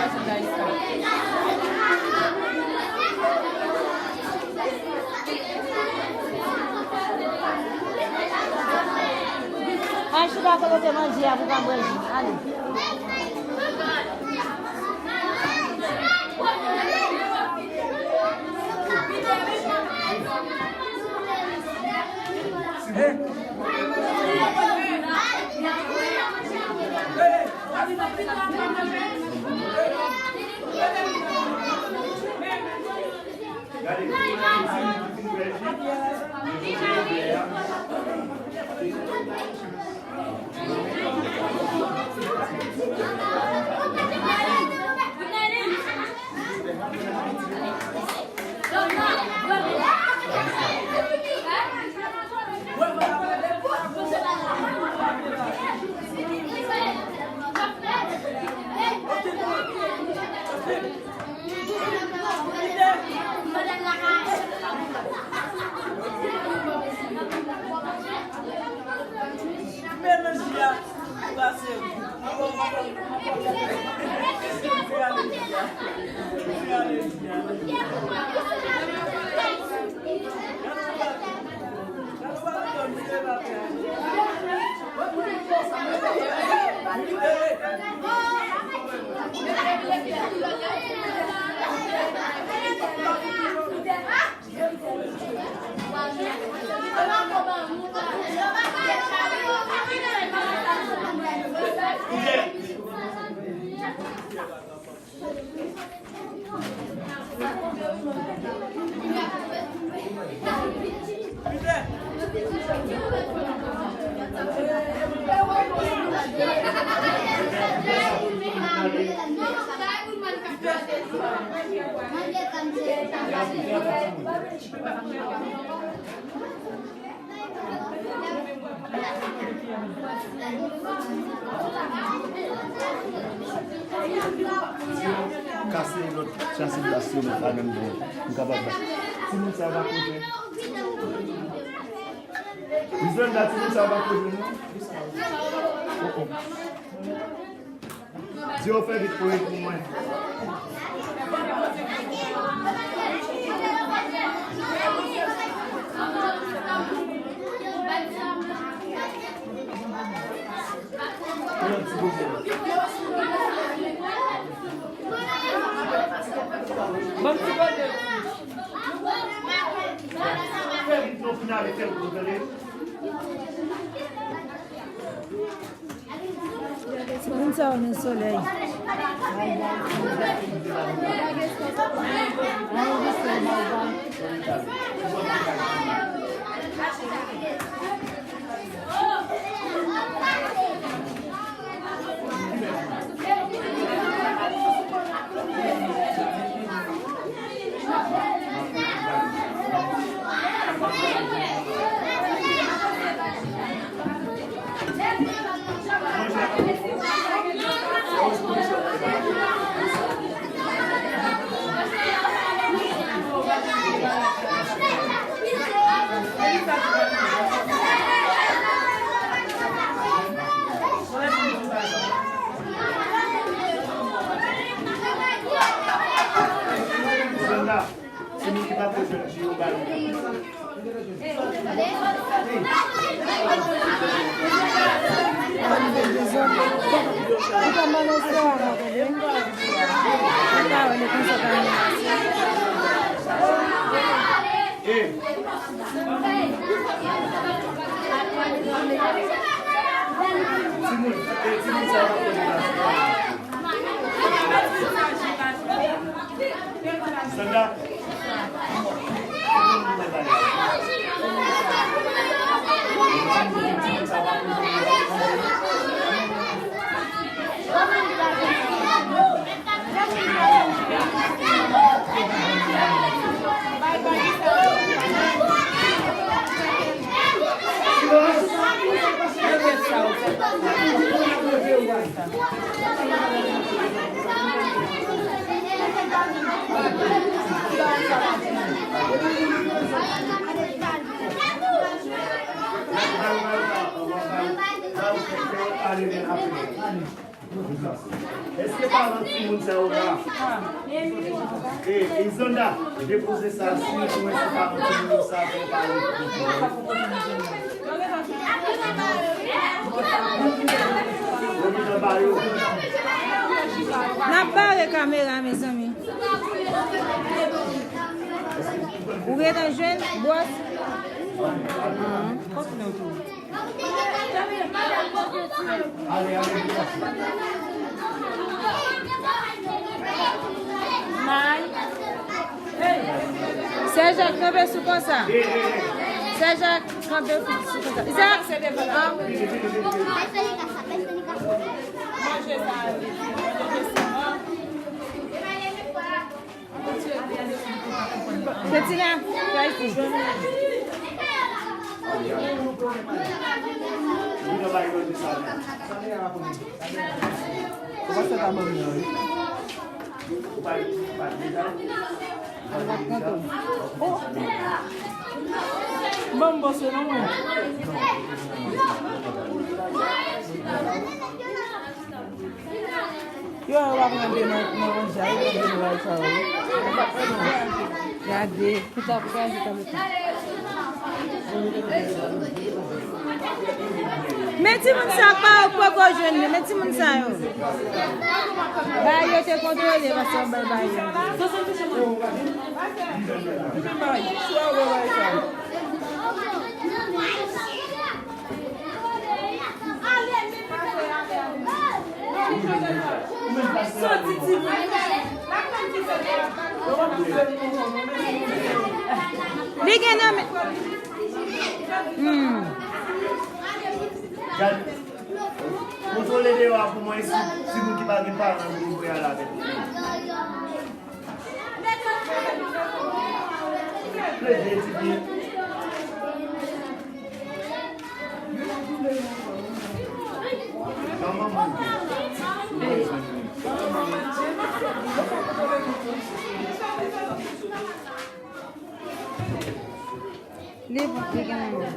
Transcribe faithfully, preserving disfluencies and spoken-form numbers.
Al chita kote w te manje a pou w ka bwè ji. Ale. Kase lòt chasi glas yo, mèt la menm jan. M kapab ba. Timoun sa yo pa koze. Lisandra, timoun sa yo pa koze, non? Oh, oh. Di yo fè vit pou yo pou mwen. Ban m ti kote. Fè vit non, fin ale kèk kote. Moun sa yo nan solèy. Sandra, se nou ki pa te jwenn ji yo ba nou. Timoun, eh, timoun sa yo pa koze nan. Sandra. Èske paran timoun sa yo la? E, Izanda, depoze sa sou mwen, si paran timoun yo sa, pou pale. Yo gentan ba yo. N ap bare kamera, mezanmi. Ou gentan jwenn, bòs? Ahn, kontinye tou. Sè Jak, kanpe sou konsa. Sè Jak, kanpe sou konsa. Isak! Petina, kay fi. Ou pa se ta banm nan, wi. Ou pa, ou pa deja. Al bat kanto. Oh! Banm bòs yo non, mwen. Yo, yo pa pran de nan, nan ranja, yo pran de nan ranja, wi. Gade, ki ta pou gaze tanbe tou. Men timoun sa pa yo poko jwenn yo, men timoun sa yo. Bay yo te kontwole, paske yo bay bay yo. Li gen nan men. Hmm. Gad, kontwole deyò a pou mwen, si, si moun ki pa gen paran, nou voye al avèk. Plede, ti fi. Li bon, li gen nan men.